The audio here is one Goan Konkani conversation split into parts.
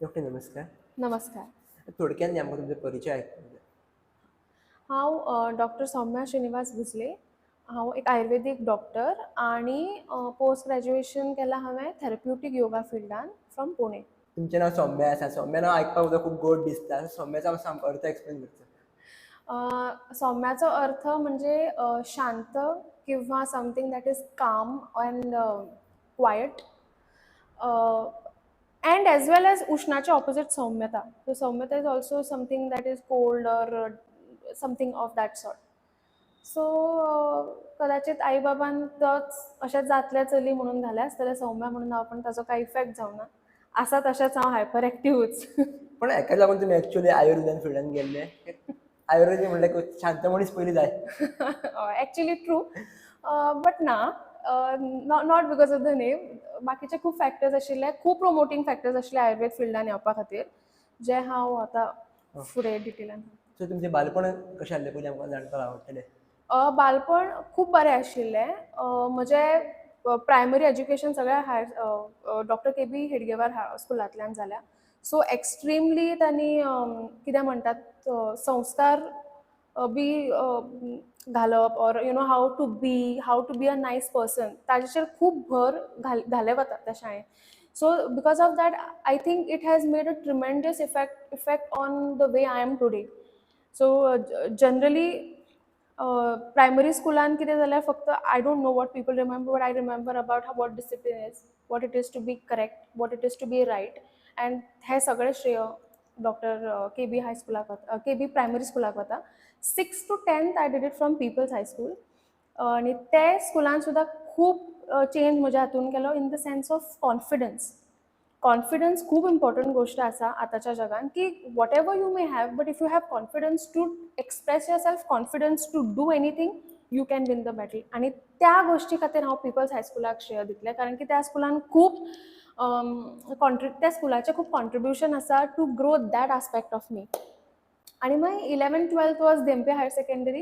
डॉक्टर, नमस्कार. नमस्कार. थोडक्यात आमकां तुमचो परिचय आयकूंक जाय. हांव डॉक्टर सौम्या श्रीनिवास भोसले. हांव एक आयुर्वेदीक डॉक्टर आनी पोस्ट ग्रॅज्युएशन केलां हांवें थेरप्युटीक योगा फिल्डान फ्रॉम पुणे. तुमचें नांव सौम्या आसा. सौम्या नांव आयकपाक सुद्दां खूब गोड दिसता. सौम्याचो मातसो अर्थ एक्सप्लेन करचो. सौम्याचो अर्थ म्हणजे शांत किंवा something that is calm and quiet and as well as उष्णाचे opposite सौम्यता. सो सौम्यता is also something that is cold or something of that sort. So कदाचित आई बाबान तोच अशेंच जातलें चली म्हणून घालें आसतलें सौम्या म्हणून नांव, पण ताजो कांय इफेक्ट जावना आसा. तशेंच हांव हायपर एक्टिवूच. पण हेका लागून तुमी एक्चुअली आयुर्वेदान फिल्डान गेल्ले? आयुर्वेद म्हणल्यार शांत मनीस पयलीं जाय. एक्चुअली ट्रू, बट ना, not because of the name. बाकीचे खूब फॅक्टर्स आशिल्ले, खूब प्रोमोटींग फॅक्टर्स आशिल्ले आयुर्वेद फिल्डान येवपा खातीर, जे हांव आतां फुडें डिटेलान. सो तुमचें बालपण कशें आसलें, पयलीं आमकां जाणपाक आवडटलें. बालपण खूब बरें आशिल्लें. म्हजें प्रायमरी एज्युकेशन सगळें हायर डॉक्टर के बी हेडगेवार स्कुलांतल्यान जाल्या. सो एक्स्ट्रिमली तांणी कितें म्हणटात, संस्कार बी घालप or how to be a nice person, ताजेचेर खूब भर घाले वता त्या शाळेंत. So because of that, I think it has made a tremendous effect on the way I am today. So generally primary स्कुलान कितें जाल्यार फक्त, I don't know what people remember, but I remember about what discipline is, what it is to be correct, what it is to be right, and हें सगळें श्रेय डॉक्टर के बी हायस्कुलाक वता, के बी प्रायमरी स्कुलाक वता. Sixth to 10th I did it from People's High School आनी ते स्कुलान सुद्दां खूब चेंज म्हज्या हातून केलो in the sense of confidence. Confidence खूब इम्पॉर्टंट गोश्ट आसा आतांच्या जगान, की whatever you may have, but if you have confidence to express yourself, confidence to do anything, you can win the battle. आनी त्या गोश्टी खातीर हांव पिपल्स हायस्कुलाक श्रेय दितलें, कारण की त्या स्कुलान खूब त्या स्कुलाचें खूब कॉन्ट्रिब्युशन आसा to grow that aspect of me. आनी मागीर 11th 12th was Dhempe Higher Secondary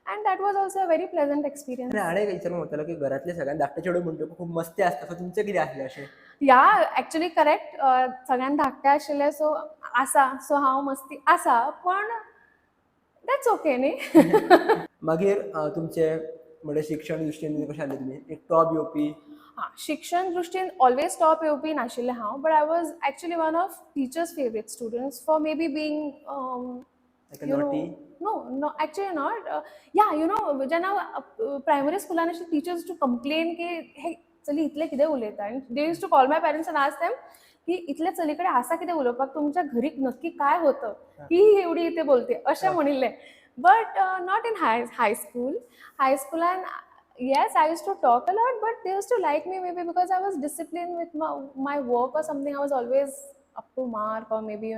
and that was also a very pleasant experience. आनी हाणें एक विचारूंक वतालो की घरांतले सगळ्यांत धाकटे चेडूं म्हणटकूच खूब मस्ती आसता, सो तुमचें कितें आसलें अशें? या, एक्चुली करेक्ट. सगळ्यान धाकटें आशिल्लें, सो आसा, सो हांव मस्ती आसा, पण that's okay न्ही. मागीर तुमचें म्हणजे शिक्षण दृश्टीन कशें आसलें? तुमी एक टॉप येवपी? हां, शिक्षण दृश्टीन ऑलवेज टॉप येवपी नाशिल्लें हांव, but I was actually one of teachers' favourite students for maybe being like you know naughty? No, actually not. Yeah, जेन्ना प्रायमरी स्कुलान अशें टिचर्स टू कंप्लेन की हे चली इतलें कितें उलयता, आनी they used to call my parents and ask them की इतले चली कडेन आसा कितें उलोवपाक, तुमच्या घरी नक्की काय होतं की ही एवढी इथे बोलते, अशें म्हणिल्लें. But not in high school. हायस्कुलान yes, I used to talk a lot, but they used to like me maybe because I was disciplined with my work or something. I was always up to mark or maybe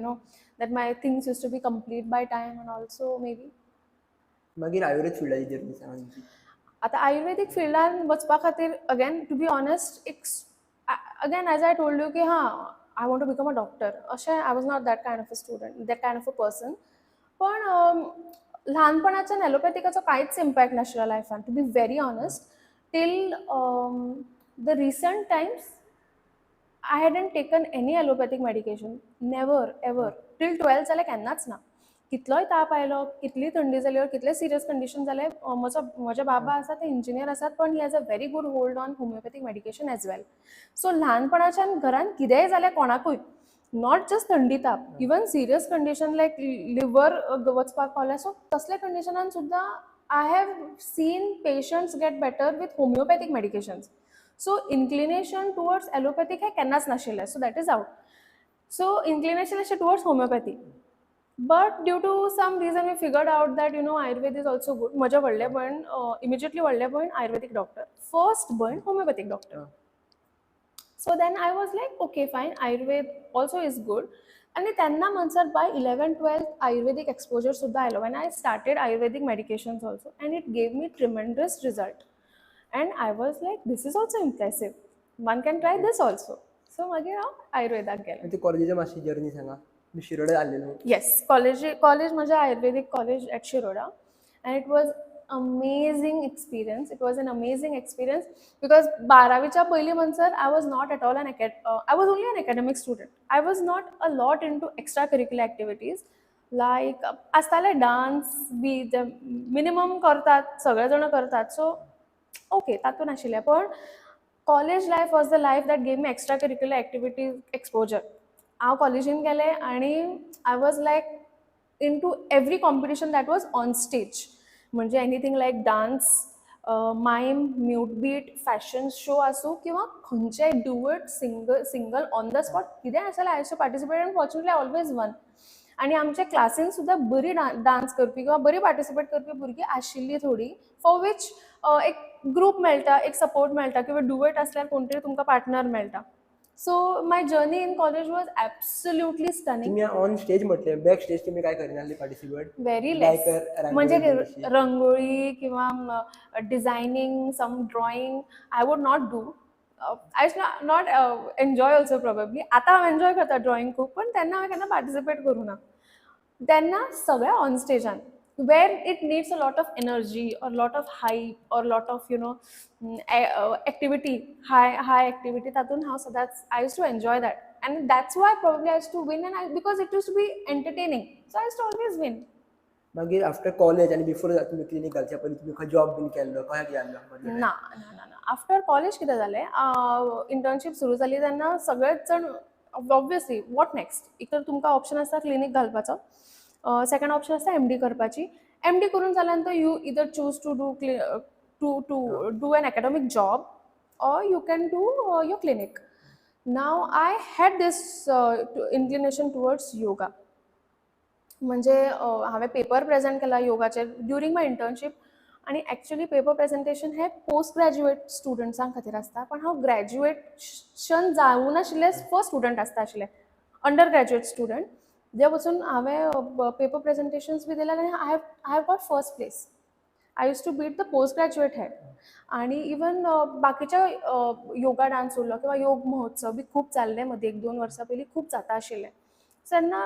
that my things used to be complete by time and also maybe. मागीर आयुर्वेद फिल्डाची जर्नी सांगा तुमची. आतां आयुर्वेदीक फिल्डान वचपा खातीर, अगेन टू बी ऑनेस्ट, एक again, as I told you की हां, I want to become a doctor, अशें I was not that kind of a student, that kind of a person. पण ल्हानपणाच्यान एलोपॅथिकाचो कांयच इम्पॅक्ट नाशिल्लो लायफान, to be very honest. Till the recent times I hadn't taken any allopathic medication, never ever. Till 12th जाल्यार केन्नाच ना. कितलोय ताप आयलो, कितली थंडी जाली or कितलें सिरियस कंडिशन जालें, म्हजो म्हजे बाबा आसा, ते इंजिनियर आसात, पण he has a very good hold on homeopathic medication as well. So ल्हानपणाच्यान घरान कितेंय जालें कोणाकूय, not just थंडी ताप, even serious condition like liver वचपाक पावलें, सो तसल्या कंडिशनान सुद्दां I have seen patients get better with homeopathic medications. So inclination towards allopathic हें केन्नाच नाशिल्लें, so that is out. So inclination अशें towards homeopathy, but due to some reason we figured out that Ayurveda is also good. म्हजें व्हडलें भयण, इमिजिएटली व्हडलें भयण आयुर्वेदीक डॉक्टर, फर्स्ट भयण homeopathic doctor. So then I was like, okay, fine, Ayurveda also is good. आनी तेन्ना म्हणसर बाय 11 12th Ayurvedic exposure सुद्दां आयलो when I started Ayurvedic medications also, and it gave me tremendous result and I was like, this is also impressive, one can try this also. So मागीर हांव आयुर्वेदाक गेलें. आनी ती कॉलेजीची मातशी जर्नी सांगा. तुमी शिरोडे आसले न्हू? येस, कॉलेज म्हजें Ayurvedic college at Shiroda and it was amazing experience. It was an amazing experience because बारावीच्या पयलीं म्हणसर I was not at all an I was only an academic student. I was not a lot into extra curricular activities like आसताले डान्स बी जे मिनिमम करतात, सगळे जाण करतात, सो ओके, तातूंत आशिल्लें. पण college life was the life that gave me extra curricular activities exposure. हांव कॉलेजीन गेलें आनी I was like into every competition that was on stage, म्हणजे anything like dance, mime, mute beat, fashion show आसूं किंवा खंयचेय duet, single on the spot कितेंय आसा जाल्यार I used to participate and fortunately I always won. आनी आमच्या क्लासीन सुद्दां बरी डान्स करपी किंवा बरी पार्टिसिपेट करपी भुरगीं आशिल्लीं थोडीं, फॉर which एक ग्रूप मेळटा, एक सपोर्ट मेळटा किंवा डुएट आसल्यार कोण तरी तुमकां पार्टनर मेळटा. So my journey in college was absolutely stunning. तुमी ऑन स्टेज म्हटले, बॅक स्टेज तुमी काय करिनासले पार्टिसिपेट? Very less. म्हणजे रंगोळी किंवा designing, some drawing I would not do. I not enjoy also probably. आतां हांव एन्जॉय करता ड्रॉइंग खूब, पण तेन्ना हांवें केन्ना पार्टिसिपेट करूं ना. तेन्ना सगळ्या on स्टेजान where it needs a lot of energy or lot of hype or lot of activity, high activity, तातूंत हांव सदांच I used to enjoy that and that's why probably I used to win and I because it used to be entertaining, so I used to always win. मागीर आफ्टर कॉलेज आनी बिफोर तुमी क्लिनीक घालच्या पयलीं तुमी खंय जॉब बीन केल्लो, कशें कितें जाल्लो? ना ना ना ना, आफ्टर कॉलेज कितें जालें, इंटर्नशीप सुरू जाली तेन्ना सगळेच जाण ऑब्वियसली what next. एक तर तुमकां ऑप्शन आसता क्लिनीक घालपाचो, सेकंड ऑप्शन आसता एमडी करपाची. एमडी करून जाल्या नंतर you either choose to do an academic job or you can do your clinic. Now I had this inclination towards yoga. म्हणजे हांवें पेपर प्रेजेंट केला योगाचेर ड्युरींग my internship आनी एक्चुली पेपर प्रेजेंटेशन हे पोस्ट ग्रॅज्युएट स्टुडंट्सां खातीर आसता, पण हांव ग्रॅज्युएशन जावूं नाशिल्लें फर्स्ट स्टुडंट आसता आशिल्लें, अंडर ग्रॅज्युएट स्टुडंट, जे वचून हांवें पेपर प्रेजेंटेशन्स बी दिले आनी I have got first place. I used to beat the post graduate head. आणि इवन बाकीच्या योगा डान्स उरलो किंवा योग महोत्सव बी खूब जाल्ले मदीं, एक दोन वर्सां पयलीं खूब जाता आशिल्लें. सो तेन्ना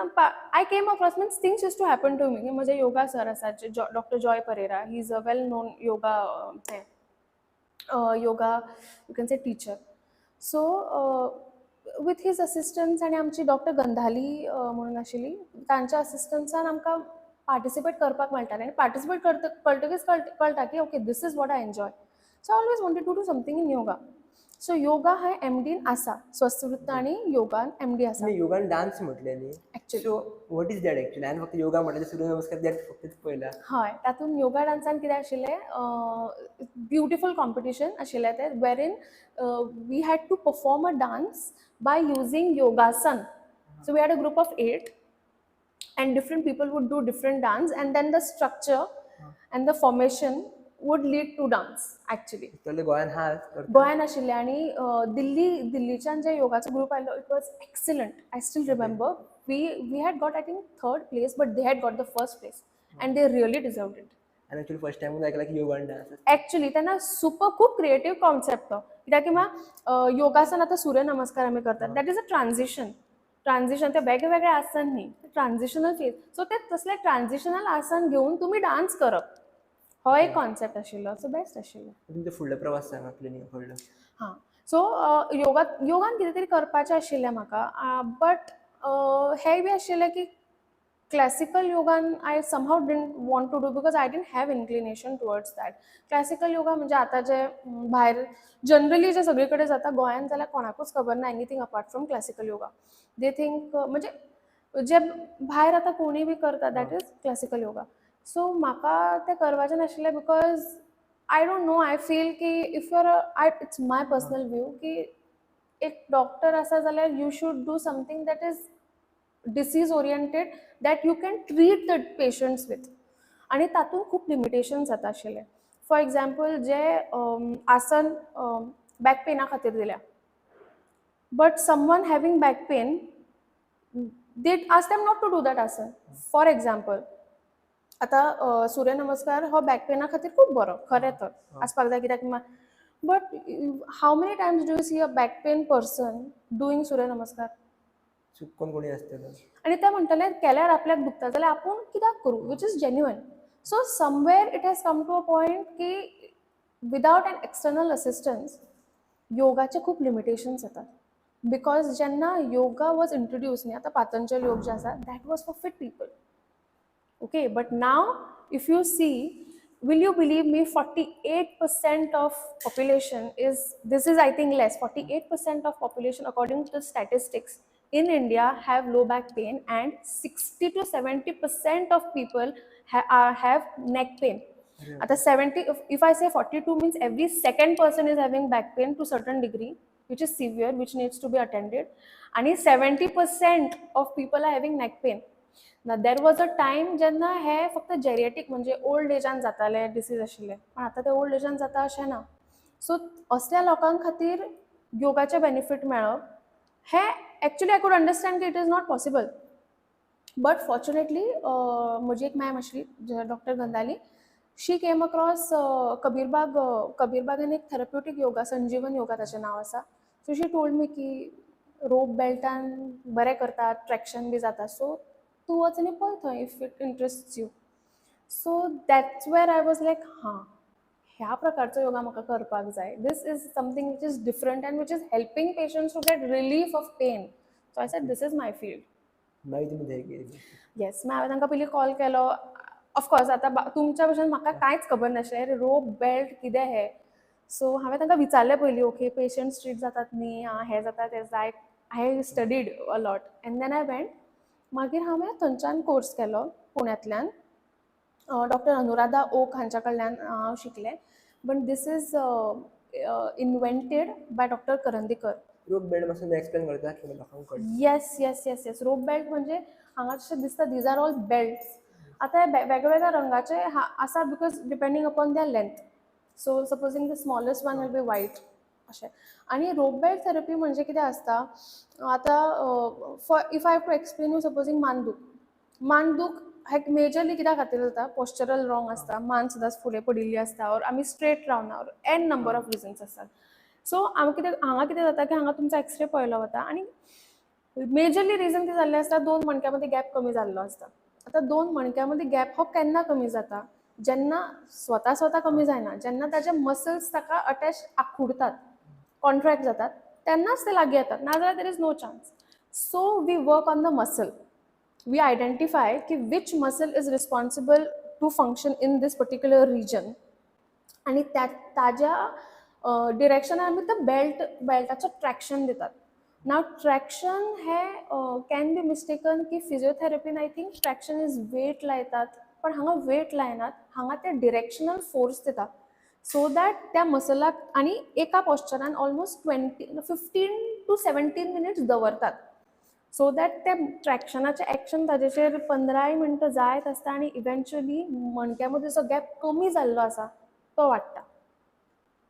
I came across, means things used to happen to me. म्हजे योगा सर आसात, doctor Joy Pereira, he is a well known yoga हें yoga, you can say, teacher. So with his assistance आनी आमची डॉक्टर गंधाली म्हणून आशिल्ली, तांच्या असिस्टन्सान आमकां पार्टिसिपेट करपाक मेळटालें आनी पार्टिसिपेट करत कळटकीच कळटा की okay, this is what I enjoy. So I always wanted to do something in yoga. So yoga हें एमडीन आसा, स्वस्थवृत्त आनी योगान एमडी आसा. तुमी योगान डान्स म्हटलें न्ही? Actually. So what is that actually? हांवें फक्त योगा म्हटलें, सूर्य नमस्कार that फक्त पळयला. हय, तातूंत योगा डान्सान कितें आशिल्लें, ब्युटिफूल कॉम्पिटिशन आशिल्लें तें, wherein we had to perform a dance by using yogasana. So we had a group of eight and different people would do different dance and then the structure and the formation would lead to dance actually. तसले गोंयान आहा करता? गोंयान आशिल्ले आनी दिल्ली दिल्लीच्यान जे योगाचो ग्रुप आयलो, it was excellent. I still remember we had got, I think, third place, but they had got the first place and they really deserved it. आनी एक्चुअली फर्स्ट टायमूच आयकला की योगान डान्स. एक्चुली तेन्ना सुपर, खूब क्रिएटीव कॉन्सेप्ट तो, कित्याक किंवा योगासन आतां सूर्य नमस्कार आमी करतात, that is a transition. ते वेगळे वेगळे आसन न्ही, ट्रान्झिशनल फेज. सो ते तसले ट्रान्झिशनल आसन घेवन तुमी डान्स करप हो एक कॉन्सेप्ट आशिल्लो. सो बेस्ट आशिल्लो. तुमचो फुडलो प्रवास सांगा, क्लिनीक फुडलो. हां, सो योगा योगान कितें तरी करपाचें आशिल्लें म्हाका, बट हेंय बी आशिल्लें की classical yoga I somehow didn't want to do because I didn't have inclination towards that. Classical yoga म्हणजे आतां जे भायर जनरली जे सगळे कडेन जाता, गोंयांत जाल्यार कोणाकूच खबर ना anything apart from classical yoga. They think म्हणजे जे भायर आतां कोणूय बी करता, that is classical yoga. So म्हाका तें करपाचें नाशिल्लें because I don't know, I feel की if you are I it's my personal view की एक डॉक्टर आसा जाल्यार you should do something that is disease oriented, that you can treat the patients with. आनी तातूंत खूब लिमिटेशन्स जाता आशिल्ले. फॉर एग्जाम्पल, जे आसन बॅक पेना खातीर दिल्या, but someone having back pain, they ask them not to do that asana. For example, आतां सूर्य नमस्कार हो बॅक पेना खातीर खूब बरो, खरें तर आसपाक जाय, कित्याक but how many times do you see a back pain person doing Surya Namaskar? चुकून कोणी आसतलो. आनी ते म्हणटले केल्यार आपल्याक दुखता जाल्यार आपूण कित्याक करूं, which is genuine. So somewhere it has come to a point की विदाउट एन एक्सटर्नल असिस्टन्स योगाचे खूब लिमिटेशन्स येतात, because जेन्ना योगा वॉज इंट्रोड्यूस न्ही, आतां पातंजल योग जे आसा, that was for fit people, okay? But now if you see, will you believe me, 48% of population is, this is I think less, 48% of population according to the statistics in India have low back pain and 60 to 70% of people have neck pain. आता 70, if I say 42 means every second person is having back pain to certain degree, which is severe, which needs to be attended. आणि 70% of people are having neck pain. Now there was a time जेन्ना हे फक्त जेरिएटीक म्हणजे ओल्ड एजान जाताले डिसीज आशिल्ले, पण आतां ते ओल्ड एजान जाता अशें ना. सो असल्या लोकां खातीर योगाचे बेनिफीट मेळप हें एक्चुली I could understand की it is not possible. But fortunately म्हजी एक मॅम आशिल्ली, doctor Gandhali. She came across कबीरबाग. कबीरबागान एक थेरप्युटीक योगा, संजीवन योगा ताचें नांव आसा. सो शी टोल्ड मी की रोप बेल्टान बरें करतात, ट्रॅक्शन बी जाता, सो तूं वच आनी पळय थंय if it interest you. So that's where I was like, हां, ह्या प्रकारचो योगा म्हाका करपाक जाय. This is something which is different and which is helping patients to get relief of pain. So I said, this is my field. मागीर तुमी थंय गेली? येस, मागीर हांवें तांकां पयलीं कॉल केलो. ऑफकोर्स आतां तुमच्या भशेन म्हाका कांयच खबर नाशिल्लें रोप बेल्ट कितें हें. सो हांवें तांकां विचारलें पयलीं, ओके, पेशंट्स ट्रीट जातात न्ही, आं हें जाता तें जाय. I studied a lot and then I went. मागीर हांवें थंयच्यान कोर्स केलो पुण्यांतल्यान. डॉक्टर अनुराधा ओक हांच्या कडल्यान हांव शिकलें, but this is invented by Doctor Karandikar. Rope belt मातसो एक्सप्लेन करता की लोकांक कळटा? Yes, rope belt म्हणजे हांगा जशें दिसता, these are all belts. आतां हे वेगळ्या रंगाचे आसा because depending upon their length. So supposing the smallest one will be white, अशें. आनी रोप बेल्ट थेरपी म्हणजे कितें आसता आतां, for if I have to explain you, supposing मानदूख. मानदूख हे मेजरली कित्या खातीर जाता? पोस्चरल रॉंग आसता, मान सदांच फुडें पडिल्ली आसता ऑर आमी स्ट्रेट रावना or n number of reasons आसतात. सो हांगा कितें, हांगा कितें जाता की हांगा तुमचो एक्सरे पळयलो वता आनी मेजरली रिजन कितें जाल्लें आसता, दोन मणक्या मदीं गॅप कमी जाल्लो आसता. आतां दोन मणक्या मदीं गॅप हो केन्ना कमी जाता? जेन्ना स्वता स्वता कमी जायना, जेन्ना ताजे मसल्स ताका अटॅच आखुडतात, कॉन्ट्रॅक्ट जातात, तेन्नाच ते लागीं येतात, नाजाल्यार there is no chance. So we work on the muscle. We identify की which muscle is responsible to function in this particular region आणि त्या ताज्या डिरेक्शनान आमी तो बेल्ट बेल्टाचो ट्रॅक्शन दितात. नाव ट्रॅक्शन हे can be mistaken की फिजियोथेरपीन I think traction is weight लायतात, पण हांगा वेट लायनात. हांगा ते डिरेक्शनल फोर्स दिता सो that त्या मसलाक आनी एका पॉश्चरान almost 20, 15 to 17 minutes दवरतात, सो that त्या ट्रॅक्शनाचें एक्शन ताजेचेर 15 मिनटां जायत आसता आनी इवेंच्युअली मणक्या मदीं जो गॅप कमी जाल्लो आसा तो वाडटा.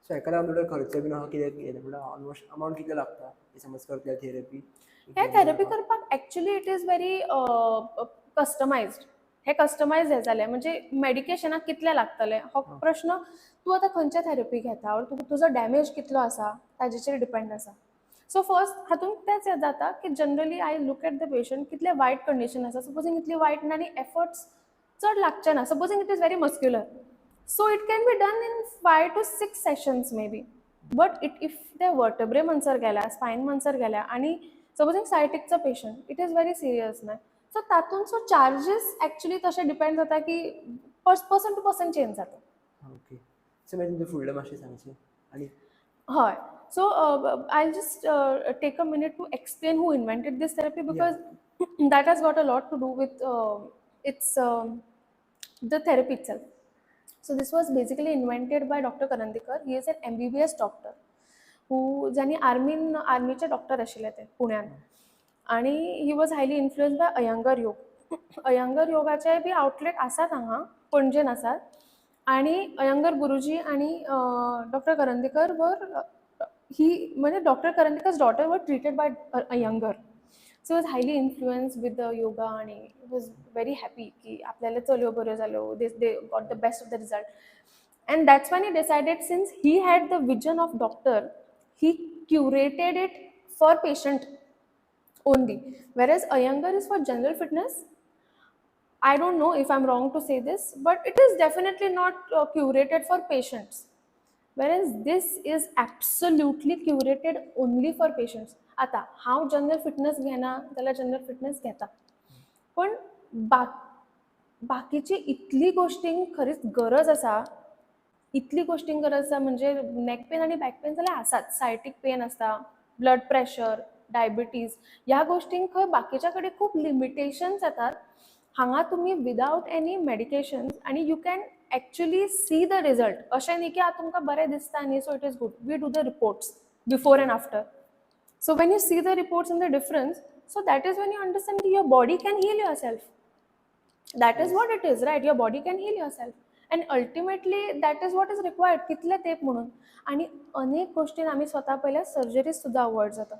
सो हेका लागून थोडो खर्च बीन आहा कितें कितें म्हणल्यार ऑलमोस्ट अमावंट कितले लागता हे समज करतले थेरपी? हे थेरपी करपाक actually it is very customized. हे कस्टमायज हें जालें म्हणजे मेडिकेशनाक कितले लागतले हो प्रश्न. तूं आतां खंयचे थेरपी घेता ऑर तुजो डॅमेज कितलो आसा ताजेचेर डिपेंड आसा. सो फर्स्ट हातूंत तेंच जाता की generally I look at the patient, कितले वायट कंडिशन आसा. सपोजींग इतली वायट ना आनी एफर्ट्स चड लागचे ना, supposing it is very muscular, so it can be done in 5 to 6 sessions maybe. But it if ते वर्टब्रे म्हणसर गेल्या, स्पायन म्हणसर गेल्या आनी सपोजींग सायटिकचो patient, it is very serious न्हय. सो तातूंत सो चार्जीस एक्चुली तशें डिपेंड जाता की पर्सन टू पर्सन चेंज जाता. ओके, सो मागीर तुमचें फुडलें मातशें सांगचें आनी हय, so I just take a minute to explain who invented this therapy, because that has got a lot to do with its the therapy itself. So this was basically invented by Dr. Karandikar. He is an MBBS doctor who ज्यांनी आर्मीन, आर्मीचे डॉक्टर आशिल्ले ते पुण्यान आणि he was highly influenced by Iyengar yoga. Iyengar योगाचे बी आउटलेट आसात हांगा पणजेन आसात आणि अयंगर गुरुजी आणि डॉक्टर करंदीकर वर ही म्हणजे Doctor Karandikar's daughter were treated by Iyengar. So was highly influenced with the yoga आणि वॉज व्हेरी हॅपी की आपल्याला चलयो बऱ्यो जाल्यो, they got the best of the result. And that's when he decided, since he had the vision of doctor, he curated it for patient only, whereas Iyengar is for general fitness. I don't know if I am wrong to say this, but it is definitely not curated for patients, whereas this is absolutely curated only for patients. आतां हांव जनरल फिटनस घेना जाल्यार जनरल फिटनस घेता, पण बाकीची इतली गोश्टींक खरीच गरज आसा, इतली गोश्टींक गरज आसा. म्हणजे नेक पेन आनी बॅक पेन जाल्यार आसाच, सायटीक पेन आसता, ब्लड प्रेशर, डायबिटीज, ह्या गोश्टींक खंय बाकीच्या कडेन खूब लिमिटेशन्स येतात. हांगा तुमी विदावट एनी मेडिकेशन्स आनी you can actually see the result. अशें न्ही की आतां तुमकां बरें दिसता न्ही, so it is good. We do the reports before and after. So when you see the reports and the difference, so that is when you understand that your body can heal yourself. That is what it is, right? Your body can heal yourself. And ultimately, that is what is required. कितले तेप म्हणून आणि अनेक गोष्टीन आमी स्वता पळयल्यार सर्जरीज सुद्दां अवॉयड जाता.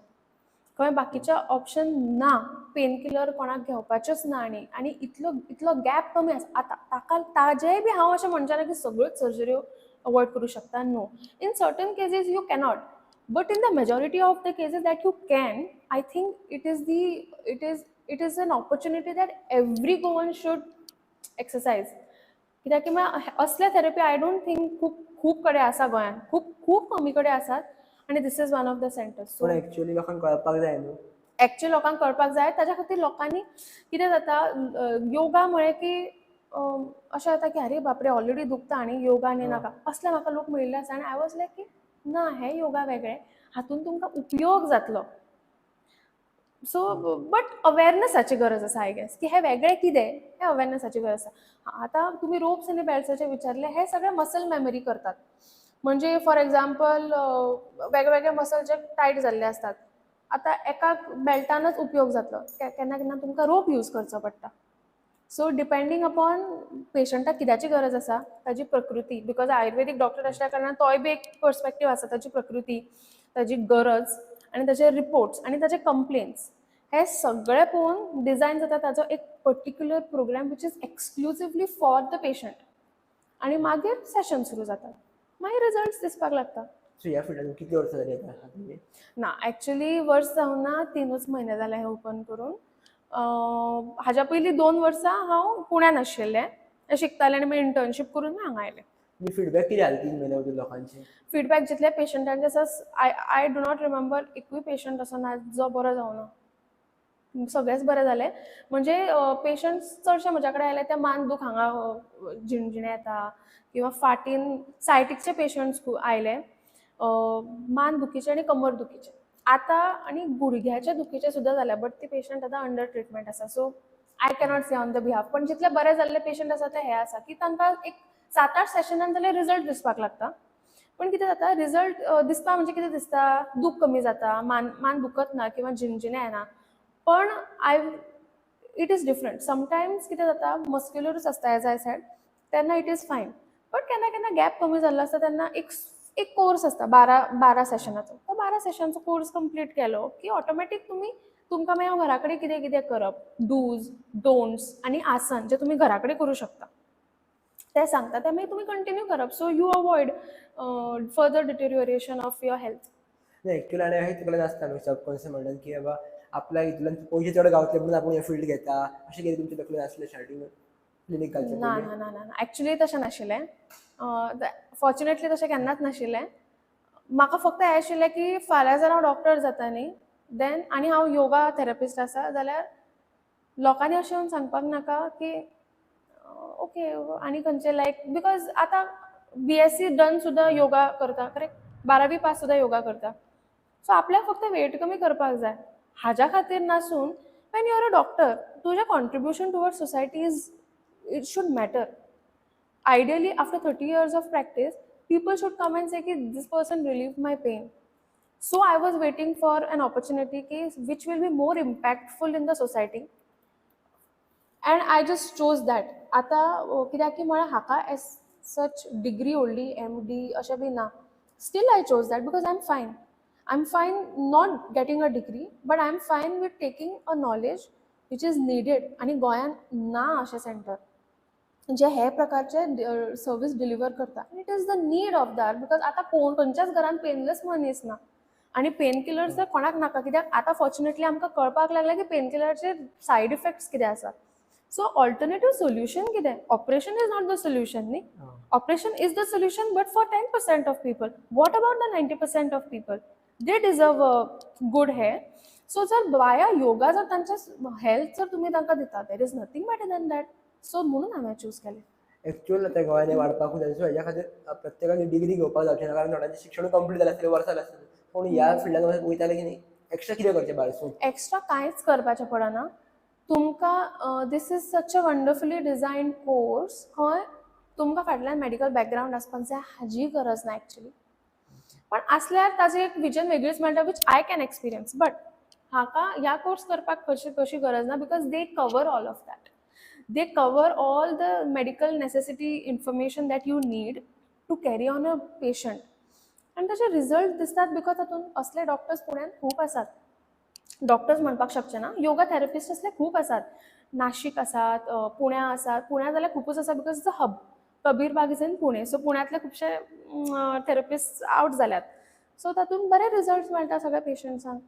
खंय बाकीच्या ऑप्शन ना, पेन किलर कोणाक घेवपाच्योच ना. आनी इतलो इतलो गॅप कमी आसा आतां ताका. ताजेय बी हांव अशें म्हणचें ना की सगळ्योच सर्जऱ्यो अवॉयड करूं शकता. No, in certain cases you cannot, but in the majority of the cases that you can, I think it is the it is an opportunity that every Goan should exercise. कित्याक की मागीर असले थेरपी I don't think खूब खूब कडेन आसा गोंयांत, खूब खूब कमी कडेन आसात आनी this is one of the centers. पूण सो एक्चुअली लोकांक कळपाक जाय न्हू. एक्चुअली लोकांक कळपाक जाय. ताच्या खातीर लोकांनी कितें जाता, योगा म्हळें की अशें जाता की अरे बापरे, ऑलरेडी दुखता आनी योगा आनी नाका. असले म्हाका लोक मेळिल्ले आसा आनी I was लायक की ना, हें योगा वेगळें, हातून तुमकां उपयोग जातलो. सो बट अवेरनसाची गरज आसा, I guess, की हें वेगळें कितें हें अवेरनसाची गरज आसा. आतां तुमी रोप्स आनी बेल्ट्साचें विचारलें. हे सगळे मसल मेमरी करतात. म्हणजे फॉर एग्जाम्पल, वेगळे मसल जे टायट जाल्ले आसतात, आतां एका बेल्टानच उपयोग जातलो. केन्ना केन्ना तुमकां रोप यूज करचो पडटा. सो डिपेंडींग अपॉन पेशंटाक कित्याची गरज आसा, ताजी प्रकृती, because Ayurvedic doctor आसल्या कारणान तोय बी एक पर्सपेक्टीव आसा. ताजी प्रकृती, ताजी गरज आनी ताजे रिपोर्ट्स आनी ताजे कंप्लेन्स, हे सगळे पळोवन डिजायन जाता ताजो एक particular program which is exclusively for the patient. आनी मागीर सेशन सुरू जातात, मागीर रिजल्ट्स दिसपाक लागता. सो ह्या फिल्डान कितली वर्सां जाली आतां तुमी? ना, एक्चुली वर्स जावना, 3च म्हयने जाले हें ओपन करून. हाज्या पयलीं 2 वर्सां हांव पुण्यान आशिल्लें, शिकतालें आनी मागीर इंटर्नशीप करून हांगा आयलें. तुमी फिडबॅक कितें आसले 3 म्हयन्या भितर लोकांचे? फिडबॅक जितले पेशंटांचे आसा, I do not remember एकूय पेशंट असो ना जो बरो जावना. सगळेच बरे जाले. म्हणजे पेशंट्स चडशे म्हज्या कडेन आयले ते मान दूख, हांगा झिणझिणे येता किंवा फाटीन, सायटीकचे पेशंट्स खूब आयले, मान दुखीचे आनी कमर दुखीचे. आतां आनी गुडघ्याच्या दुखीचे सुद्दां जाल्या, बट ती पेशंट आतां अंडर ट्रिटमेंट आसा, so I cannot say on the behalf. पण जितले बरे जाल्ले पेशंट आसा ते हे आसा की तांकां एक सात आठ सेशनान जाल्यार रिजल्ट दिसपाक लागता. पण कितें जाता, रिजल्ट दिसपा म्हणजे कितें दिसता, दूख कमी जाता, मान मान दुखत ना किंवा झिणझिणे येना. पण I it is different sometimes. कितें जाता, मस्क्युलरूच आसता, एज I said, तेन्ना it is fine. But केन्ना केन्ना गॅप कमी जाल्लो आसता, तेन्ना एक एक कोर्स आसता 12 12 सेशनाचो. तो 12 सेशनाचो कोर्स कंप्लीट केलो की ऑटोमॅटीक तुमी तुमकां मागीर घरा कडेन कितें कितें करप, डूज डोंट्स आनी आसन जे तुमी घरा कडेन करूं शकता ते सांगता. ते मागीर तुमी कंटिन्यू करप, so you avoid further deterioration of your health. नाही, ॲक्च्युअली आणि हे तुला आसता न्हू सबकॉन्शियस म्हणटात की बाबा, आपल्या इतल्यान पयशे चड गावतले म्हणून आपूण हें फिल्ड घेता, अशें कितें तुमच्या तकलेन आसलें स्टार्टिंग क्लिनीक घालचे ना. पयलीं? ना ना ना, एक्चुली तशें नाशिल्लें. फॉर्च्युनेटली तशें केन्नाच नाशिल्लें. म्हाका फक्त हें आशिल्लें की फाल्यां जर हांव डॉक्टर जाता न्ही, देन आनी हांव योगा थेरपिस्ट आसा जाल्यार लोकांनी अशें येवन सांगपाक नाका की ओके, आनी खंयचे, लायक because आतां बीएससी डन सुद्दां योगा करता, करेक्ट? 12वी पास सुद्दां योगा करता. सो आपल्याक फक्त वेट कमी करपाक जाय हाज्या खातीर नासून, when you are a doctor, तुजें contribution toward society is, it should matter. Ideally, after 30 years of practice, people should come and say ki this person relieved my pain. So I was waiting for an opportunity ki which will be more impactful in the society, and I just chose that. आता कित्याक की म्हळ्यार हाका एज सच डिग्री व्हडली एमडी अशें बी ना. Still I chose that because I am fine, I am fine not getting a degree, but I am fine with taking a knowledge which is needed. आनी गोंयांत ना अशें सेंटर जे हे प्रकारचे सर्वीस डिलिव्हर करता. It is the need of the hour, because आतां कोण खंयच्याच घरान पेनलेस मनीस ना आनी पेन किलर्स तर कोणाक नाका, कित्याक आतां फॉर्च्युनेटली आमकां कळपाक लागलें की पेन किलराचे सायड इफेक्ट्स कितें आसा. सो ऑल्टरनेटीव सोल्युशन कितें? Operation is not the solution न्ही. Operation is the solution, but for 10% of people. What about the 90% of people? They deserve a good hair. So जर वाया योगा जर तांच्या हेल्थ जर तुमी तांकां दिता, there is nothing better than that. So म्हणून हांवें चूज केलें. एक्चुअल आतां गोंयांनी वाडपाकूच जाय. सो हेज्या खातीर प्रत्येकान डिग्री घेवपाक जावचें ना, कारण थोड्यांचें शिक्षण कंप्लीट जालें आसतलें, वर्सां जालें आसतलें, पूण ह्या फिल्डान वयताले की न्ही एक्स्ट्रा कितें करचें भायरसून? एक्स्ट्रा कांयच करपाचें पडना तुमकां. This is such a wonderfully designed course, खंय तुमकां फाटल्यान मेडिकल बॅकग्रावंड आसपाक जाय हाजीय गरज ना एक्चुली, पण आसल्यार ताजी एक विजन वेगळीच मेळटा, which I can experience. But हाका ह्या कोर्स करपाक कशी कशी गरज ना, because they cover all of that. They cover all the medical necessity information that you need to carry on a patient. आनी ताचे रिजल्ट दिसतात, because तातूंत असले डॉक्टर्स पुण्यान खूब आसात. डॉक्टर्स म्हणपाक शकचे ना, योगा थेरपिस्ट असले खूब आसात. नाशिक आसात, पुण्या आसात. पुण्या जाल्यार खुबूच आसा, because it's a hub. Kabir Bagh is in Pune. So पुण्यांतले खुबशे थेरपिस्ट आवट जाल्यात. सो तातूंत बरे रिजल्ट्स मेळटा सगळ्या पेशंट्सांक.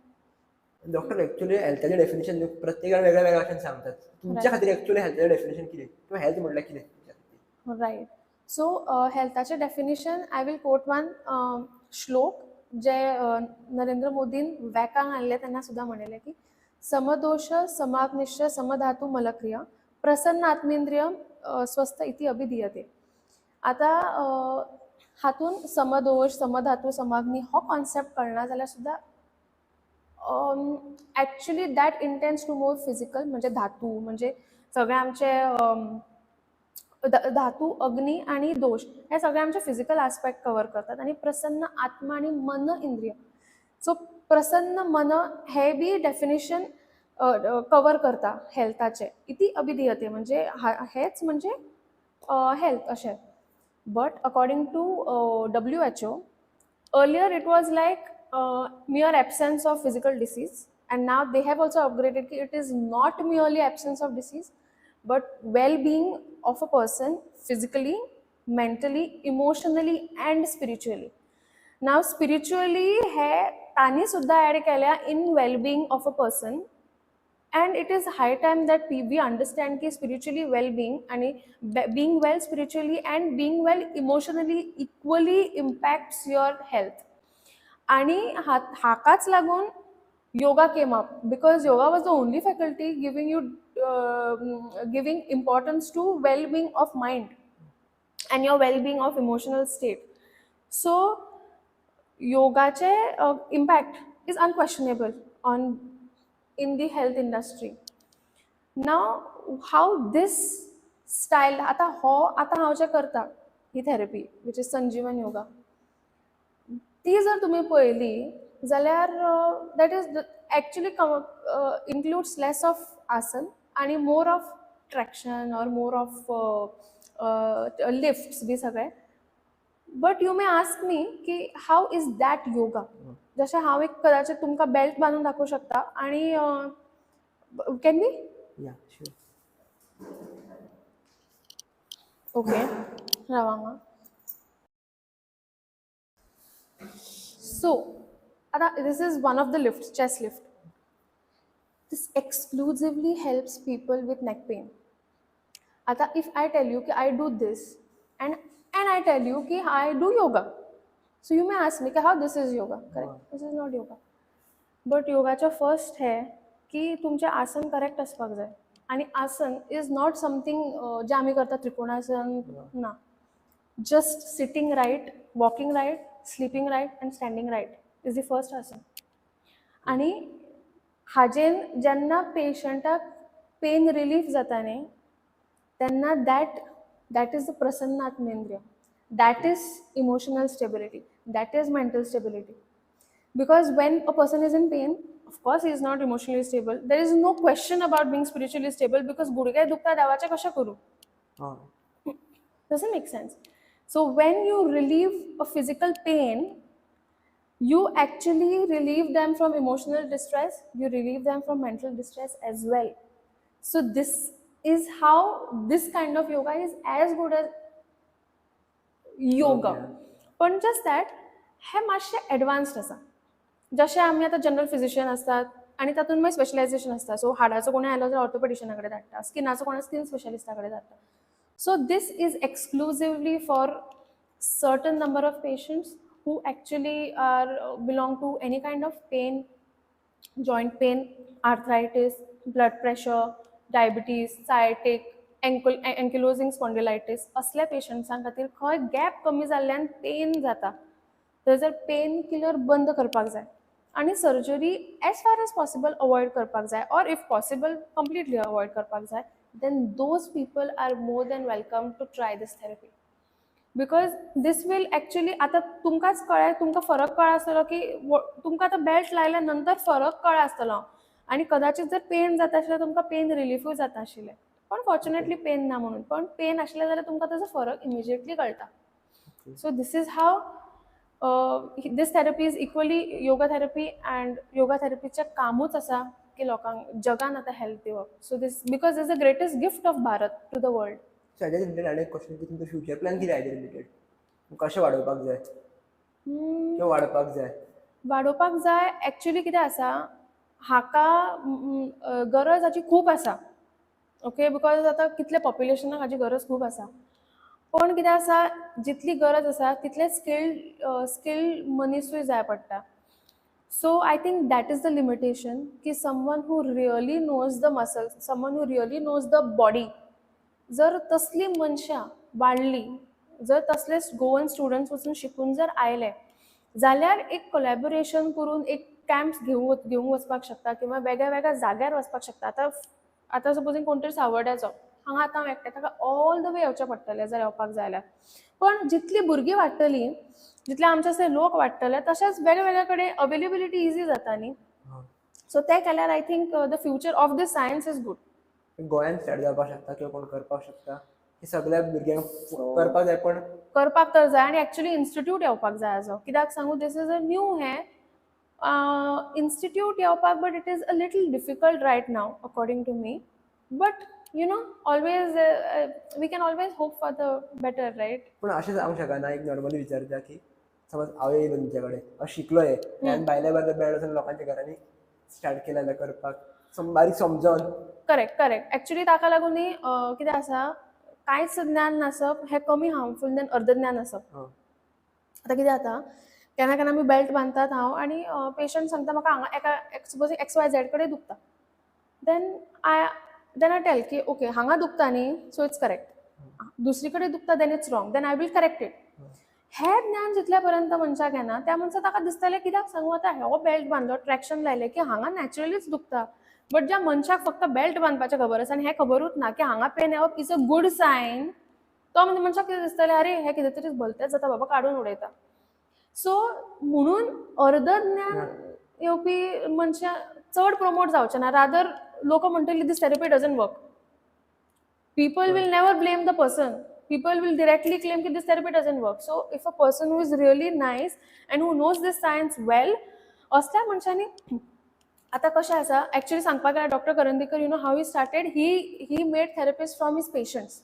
डॉक्टर, एक्चुअली हेल्थाचें डेफिनेशन प्रत्येकान वेगळ्या वेगळ्या भाशेन सांगतात. तुमच्या खातीर एक्चुअली हेल्थाचें डेफिनेशन कितें किंवा हेल्थ म्हटल्यार कितें तुमच्या खातीर? रायट. सो हेल्थाचें definition, I will quote one श्लोक जे नरेंद्र मोदीन वॅकांक हाडले तेन्ना सुद्दां म्हणिल्लें की समदोष समाग्निश्च समधातू मलक्रिया प्रसन्न आत्मेंद्रिय स्वस्थ इति अभिधीयते. आतां हातून समदोष, समधातू, समाग्नी हो कॉन्सेप्ट कळना जाल्यार सुद्दां actually that intends to more physical, म्हणजे धातू म्हणजे सगळे आमचे धातू, अग्नी आणि दोष हे सगळे आमचे फिजिकल आस्पेक्ट कवर करतात. आणि प्रसन्न आत्मा आणि मन इंद्रिय, सो प्रसन्न मन हे बी डेफिनेशन कवर करता हेल्थाचे. इति अभिधीयते म्हणजे हेच म्हणजे हेल्थ अशें. But according to WHO, earlier it was like mere absence of physical disease, and now they have also upgraded ki it is not merely absence of disease but well-being of a person physically, mentally, emotionally and spiritually. Now spiritually हे तांणी सुद्दां ऍड केल्या in well-being of a person, and it is high time that we understand की spiritually well-being आणि being well spiritually and being well emotionally equally impacts your health. आणि हाकाच लागून yoga came up, because yoga was the only faculty giving importance to well-being of mind and your well-being of emotional state. So योगाचे impact is unquestionable on in the health industry. Now how this style, आतां हो आतां हांव जें करता ही थेरपी which is संजीवन योगा, ती जर तुमी पळयली जाल्यार that is actually includes less of आसन आनी more of traction or more of lifts B सगळे. But you may ask me की how is that yoga? जशें हांव एक कदाचित तुमकां बेल्ट बांदून दाखोवंक शकता आनी can we? Yeah, sure. Okay, राव हांगा. सो आतां this is one of the lift, chest lift. This exclusively helps people with neck pain. आतां if I tell you की I do this and I tell you की I do yoga, so you may ask me की how this is yoga? Correct, this is not yoga. But योगाचें फर्स्ट हें की तुमचें आसन करेक्ट आसपाक जाय. आनी आसन is not something जें आमी करता त्रिकोणासन, ना. Just sitting right, walking right, sleeping right and standing right is the first आसन. आनी हाजेन जेन्ना पेशंटाक पेन रिलीफ जाता न्ही तेन्ना that is the Prasanna आत्मेंद्रिय, that is emotional stability, that is mental stability. Because when a person is in pain, of course he is not emotionally stable. There is no question about being spiritually stable, because गुडघे दुखता देवाचें कशें करूं? Doesn't make sense. So when you relieve a physical pain, you actually relieve them from emotional distress, you relieve them from mental distress as well. So this is how this kind of yoga is as good as yoga. पण जस्ट that हे मातशें एडवान्स्ड आसा. जशें आमी आतां जनरल फिजिशियन आसतात, आनी तातूंत मागीर स्पेशलायझेशन आसता. सो हाडाचो कोणी आयलो जाल्यार ऑर्थोपेडिशना कडेन धाडटा, स्किनाचो कोण स्किन स्पेशलिस्टा कडेन धाडटा. So this is exclusively for certain number of patients who actually are belong to any kind of pain, joint pain, arthritis, blood pressure, diabetes, sciatic, ankylosing spondylitis. असल्या पेशंट्सां खातीर खंय गॅप कमी जाल्ल्यान पेन जाता, थंय जर पेन किलर बंद करपाक जाय आनी surgery as far as possible avoid करपाक जाय, or if possible completely avoid करपाक जाय, then those people are more than welcome to try this therapy, because this will actually, आतां तुमकांच कळ्ळें, तुमकां फरक कळ्ळा आसतलो की तुमकां आतां बेल्ट लायल्या नंतर फरक कळ्ळा आसतलो आनी कदाचित जर पेन जाता आशिल्लें, तुमकां पेन रिलीफूय जाता आशिल्लें. पण फॉर्च्युनेटली पेन ना म्हणून. पण पेन आशिल्लें जाल्यार तुमकां ताजो फरक इमिजिएटली कळटा. So this is how this therapy is equally yoga therapy, and yoga थेरपीचें कामूच आसा की लोकांक जगान आतां हेल्थ दिवप. So this because is the greatest gift of Bharat to the world. So हाज्या रिलेटेड आनी एक क्वेश्चन की तुमचो फ्युचर प्लॅन कितें हाजे रिलेटेड? कशें वाडोवपाक जाय किंवा वाडपाक जाय? वाडोवपाक जाय. एक्चुली कितें आसा, हाका गरज हाची खूब आसा, ओके, because आतां कितले पॉप्युलेशनाक हाची गरज खूब आसा. पण कितें आसा, जितली गरज आसा तितले स्किल्ड मनीसूय जाय पडटा. So I think that is the limitation की someone who really knows the muscles, someone who really knows the body, जर तसली मनशां वाडली, जर तसले गोवन स्टुडंट्स वचून शिकून जर आयले जाल्यार एक कोलॅबोरेशन करून एक कॅम्प्स घेवंक वचपाक शकता किंवा वेगळ्या वेगळ्या जाग्यार वचपाक शकता. आतां सपोजींग कोण तरी सावर्ड्याचो हांगा, आतां हांव एकटें, ताका ऑल the way येवचें पडटलें जर येवपाक जाय जाल्यार. पण जितली भुरगीं वाडटलीं, जितले आमचे असे लोक वाडटले, तशेंच वेगळे वेगळे कडेन अवेलेबिलिटी इजी जाता न्ही. सो तें केल्यार I think the future of this science is good. गोंयांत स्टार्ट जावपाक शकता किंवा कोण करपाक शकता हे सगळ्या भुरग्यांक करपाक जाय पण करपाक तर जाय आनी एक्चुली इन्स्टिट्यूट येवपाक जाय हाजो. कित्याक सांगू, this is a new हें इन्स्टिट्यूट येवपाक, but it is a little difficult right now according to me, but always we can always hope for the better, right? पूण अशें जावंक शकना, एक नॉर्मली विचारता की समज हांव येयलो तुमच्या कडेन, हांव शिकलो हें आनी भायल्या भायर बेळ वचून लोकांच्या घरांनी स्टार्ट केलें जाल्यार करपाक बारीक समजोन? करेक्ट. एक्चुली ताका लागून न्ही कितें आसा, कांयच ज्ञान नासप हें कमी हार्मफूल देन अर्द ज्ञान आसप. आतां कितें जाता, केन्ना केन्ना आमी बेल्ट बांदतात हांव आनी पेशंट सांगता, म्हाका हांगा एका सपोज एक्स वाय झॅड कडेन दुखता. Then I tell की ओके, हांगा दुखता न्ही, सो it's correct. दुसरी कडेन दुखता, then it's wrong, then I will correct it. हें ज्ञान जितल्या पर्यंत मनशाक येना, त्या मनशाक ताका दिसतलें, कित्याक सांगू, आतां हो बेल्ट बांदलो, ट्रॅक्शन लायलें की हांगा नॅचरलीच दुखता. बट ज्या मनशाक फक्त बेल्ट बांदपाचें खबर आसा आनी हें खबरूच ना की हांगा पेन येवप is a good Sion, तो म्हणजे मनशाक कितें दिसतलें, अरे, हें कितें तरी भलतेंच जाता बाबा, काडून उडयता. सो म्हणून अर्द ज्ञान येवपी मनशां चड प्रमोट जावचें ना. रादर लोक म्हणटली, "This therapy doesn't work." People will never blame the person. People will directly claim that this therapy doesn't work. So if a person who is really nice and who knows this science well, असल्या मनशांनी, आतां कशें आसा, एक्चुअली सांगपाक गेल्यार doctor Karandikar, you know how he started? He made therapist from his patients.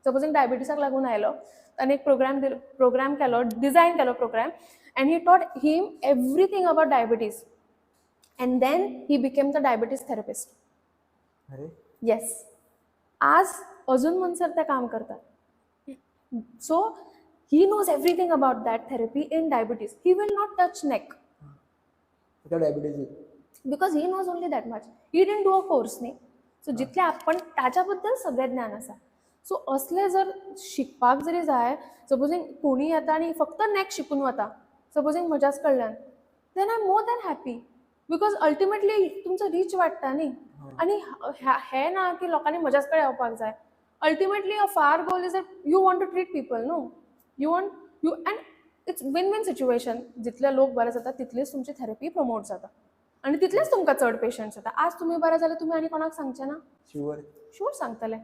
Supposing डायबिटीसाक लागून आयलो, ताणें एक प्रोग्राम प्रोग्राम केलो, डिजायन केलो programme, and he taught him everything about diabetes, and then he became the diabetes therapist. अरे! येस, आज अजून म्हणसर ते काम करतात. So he knows everything about that therapy in diabetes. He will not touch neck. तुका diabetes. Because he knows only that much. He didn't do a course न्ही. सो जितलें आपण ताच्या बद्दल सगळें ज्ञान आसा. सो असलें जर शिकपाक जरी जाय, सपोजींग कोणी येता आनी फक्त नॅक शिकून वता सपोजींग म्हज्याच कडल्यान, then I am more than happy, because ultimately तुमचो रीच वाडटा न्ही. आनी हें ना की लोकांनी म्हज्याच कडेन येवपाक जाय. Ultimately a far goal is that you want to treat people, no? You want you and it's win win situation. जितले लोक बरे जाता, तितलीच तुमची थेरपी प्रमोट जाता आनी तितलेच तुमकां चड पेशंट्स येता. आज तुमी बरे जाल्यार तुमी आनी कोणाक सांगचे ना? शुअर. शुअर सांगतले.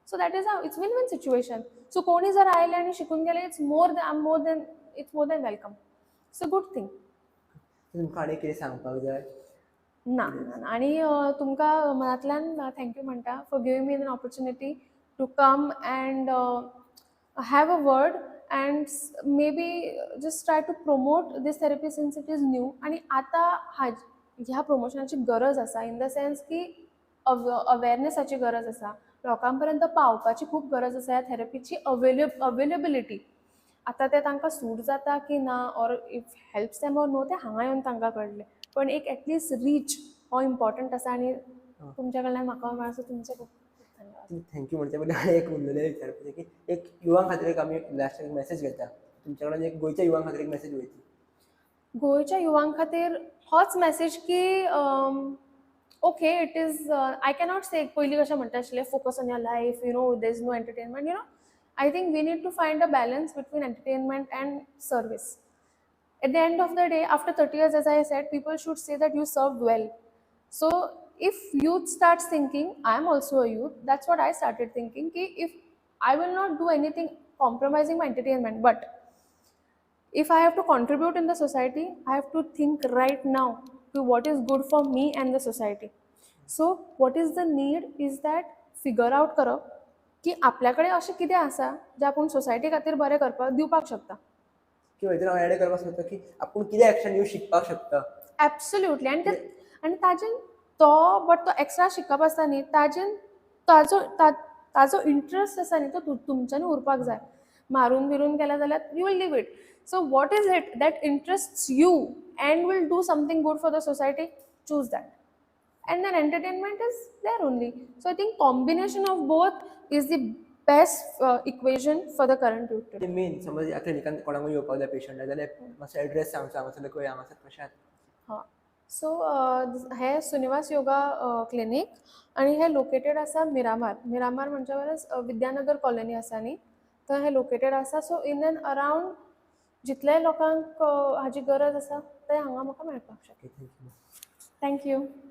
So that is a it's win win situation. So कोणी जर आयले आनी शिकून गेले, it's more than welcome. It's a good thing. तुमकां आनी कितें सांगपाक जाय? ना ना. आनी तुमकां मनांतल्यान thank you म्हणटा for giving me an opportunity to come and have a word and maybe just try to promote this therapy since it is new. आनी आतां हाज ह्या प्रमोशनाची गरज आसा, इन the sense की अवेरनेसाची गरज आसा, लोकां पर्यंत पावपाची खूब गरज आसा ह्या थेरपीची. अवेलेबिलिटी आतां तें तांकां सूट जाता की ना or if helps them or no, तें हांगा येवन तांकां कळटलें, पण एक एटलिस्ट रीच हो इम्पॉर्टंट आसा आनी तुमच्या कडल्यान म्हाका मेळ्ळा, तुमचें खूब खूब धन्यवाद. Thank you. म्हणचे पयलीं एक उरलेलें विचारपाचें की एक युवां खातीर एक आमी लास्टाक एक मॅसेज घेता तुमच्या कडल्यान, एक गोंयच्या युवां खातीर एक मॅसेज वयती. गोंयच्या युवां खातीर होच मॅसेज की okay, it is, I cannot से पयलीं कशें म्हणटा आशिल्लें, focus on your life, there is no entertainment. I think we need to find a balance between entertainment and service. At the end of the day, after 30 years, as I said, people should say that you served well. So if youth starts thinking, I am also a youth, that's what I started thinking, ki if I will not do anything compromising my entertainment, but if I have to contribute in the society, I have to think right now to what is good for me and the society. So what is the need is that figure out करप की आपल्या कडेन अशें कितें आसा जें आपूण सोसायटी खातीर बरें करपाक दिवपाक शकता. किंवा हितून हांव एड करपाक सोदता की आपूण कितें एक्शन घेवन शिकपाक शकता. एब्सोल्युटली. आनी ते आनी ताजेन तो बट तो एक्स्ट्रा शिकप आसता न्ही, ताजेन ताजो ताजो इंट्रस्ट आसा न्ही, तो तुमच्यांनी उरपाक जाय. मारून बिरून केल्या जाल्यार you will leave it. So what is it that interest you and will do something good for the society, choose that. And then entertainment is there only. So I think combination of both is the best equation for the current youth today. Main समज ह्या क्लिनिकान कोणाकूय येवपाक जाय पेशंट जाल्यार मातसो एड्रेस सांगचो हांगासरलो खंय हांगासर कशें. हां, सो हे श्रीनिवास योगा क्लिनीक आनी हे लोकेटेड आसा मिरामार. मिरामार म्हणच्या परस विद्यानगर कॉलनी आसा न्ही, थंय हे लोकेटेड आसा. सो इन एंड अरावंड जितले लोकांक हाजी गरज आसा ते हांगा म्हाका मेळपाक शकता. Thank you. Thank you.